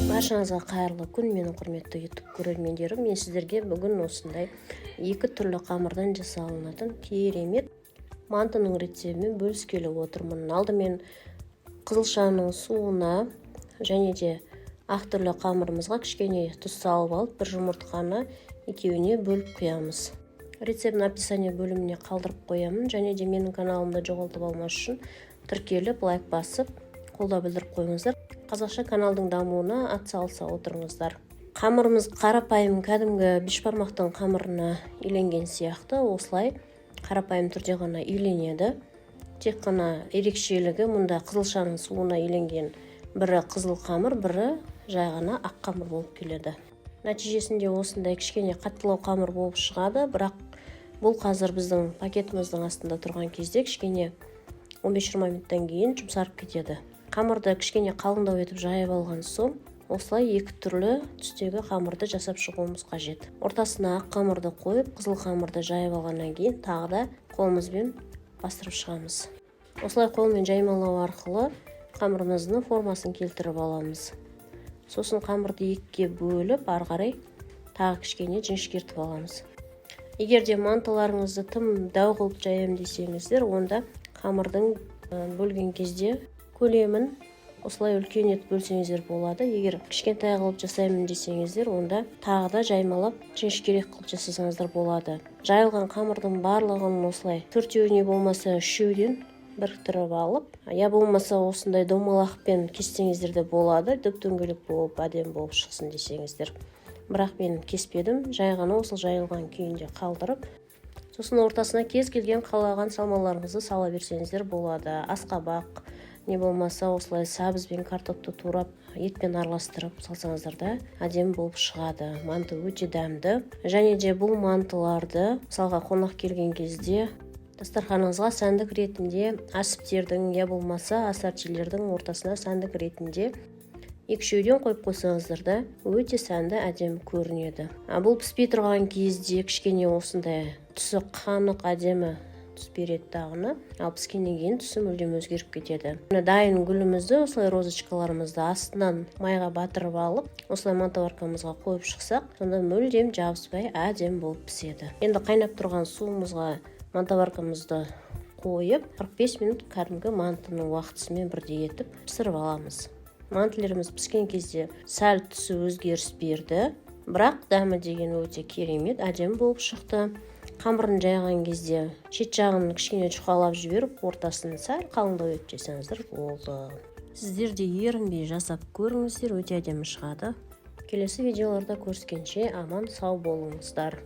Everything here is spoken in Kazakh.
Баршаңызға қайырлы күн, менің құрметті YouTube көрермендерім! Мен сіздерге бүгін осындай екі түрлі қамырдан жасалынатын керемет мантының рецебімен бөліскелі отырмын. Алдымен қызылшаның суына және де ақ түрлі қамырымызға кішкене тұз салып алып, бір жұмыртқаны екеуіне бөліп құямыз. Рецебін описание бөліміне қалдырып қоямын. Және де менің каналымды жоғалтып алмас үшін тіркеліп, лайк басып, қолдау білдіріп қойыңыздар. Қазақша каналдың дамуына атсалыса отырыңыздар. Қамырымыз қарапайым, кәдімгі бешбармақтың қамырына иленген сияқты, осылай қарапайым түрде ғана иленеді. Тек қана ерекшелігі мұнда қызылшаның суына иленген бірі қызыл қамыр, бірі жай ғана ақ қамыр болып келеді. Нәтижесінде осындай кішкене қаттылау қамыр болып шығады. Бірақ бұл қазір біздің пакетіміздің астында тұрған кезде кішкене 15-20 минуттан кейін жұмсарып кетеді. Қамырды кішкене қалыңдау етіп жайып алған соң, осылай екі түрлі түстегі қамырды жасап шығуымыз қажет. Ортасына ақ қамырды қойып, қызыл қамырды жайып алғаннан кейін тағы да қолымызбен бастырып шығамыз. Осылай қолмен жаймалау арқылы қамырымыздың формасын келтіріп аламыз. Сосын қамырды екіге бөліп, ары қарай тағы кішкене жіңішкертіп аламыз. Егер де мантыларыңызды тым дәу қылып жаямын десеңіздер, онда қамырдың бөлген кезде көлемін осылай үлкен етіп бөлсеңіздер болады. Егер кішкентай қылып жасаймын десеңіздер, онда тағы да жаймалап, жіңішкерек қылып жасасаңыздар болады. Жайылған қамырдың барлығын осылай төртеуіне, болмаса үшеуден біріктіріп алып, я болмаса осындай домалақпен кессеңіздер де болады, дөп дөңгелек болып, әдемі болып шықсын десеңіздер. Бірақ мен кеспедім, жай ғана осы жайылған күйінде қалдырып, сосын ортасына кез келген қалаған салмаларыңызды сала берсеңіздер болады. Асқабақ, не болмаса осылай сәбіз бен картопты турап, етпен араластырып салсаңыздар да, әдемі болып шығады. Манты өте дәмді. Және де бұл мантыларды мысалға қонақ келген кезде дастарханыңызға сәндік ретінде, әсіптердің я болмаса ассортилердің ортасына сәндік ретінде екі үшеуден қойып қойсаңыздар да, өте сәнді, әдемі көрінеді. А бұл піспей тұрған кезде кішкене осындай түсі қанық, әдемі түс береді дағыны, ал піскеннен кейін түсі мүлдем өзгеріп кетеді. Міне, дайын гүлімізді, осылай розочкаларымызды астынан майға батырып алып, осылай мантоваркамызға қойып шықсақ, сонда мүлдем жабыспай, әдемі болып піседі. Енді қайнап тұрған суымызға мантоваркамызды қойып, 45 минут кәдімгі мантының уақытысымен бірдей етіп пісіріп аламыз. Мантілеріміз піскен кезде сәл түсі өзгеріс берді, бірақ дәмі деген өте керемет, әдемі болып шықты. Қамырын жайған кезде шет жағын кішкене жұқалап жіберіп, ортасын сәл қалыңдау етіп жайсаңыздар болды. Сіздер де ерінбей жасап көріңіздер, өте әдемі шығады. Келесі видеоларда көріскенше аман сау болыңыздар!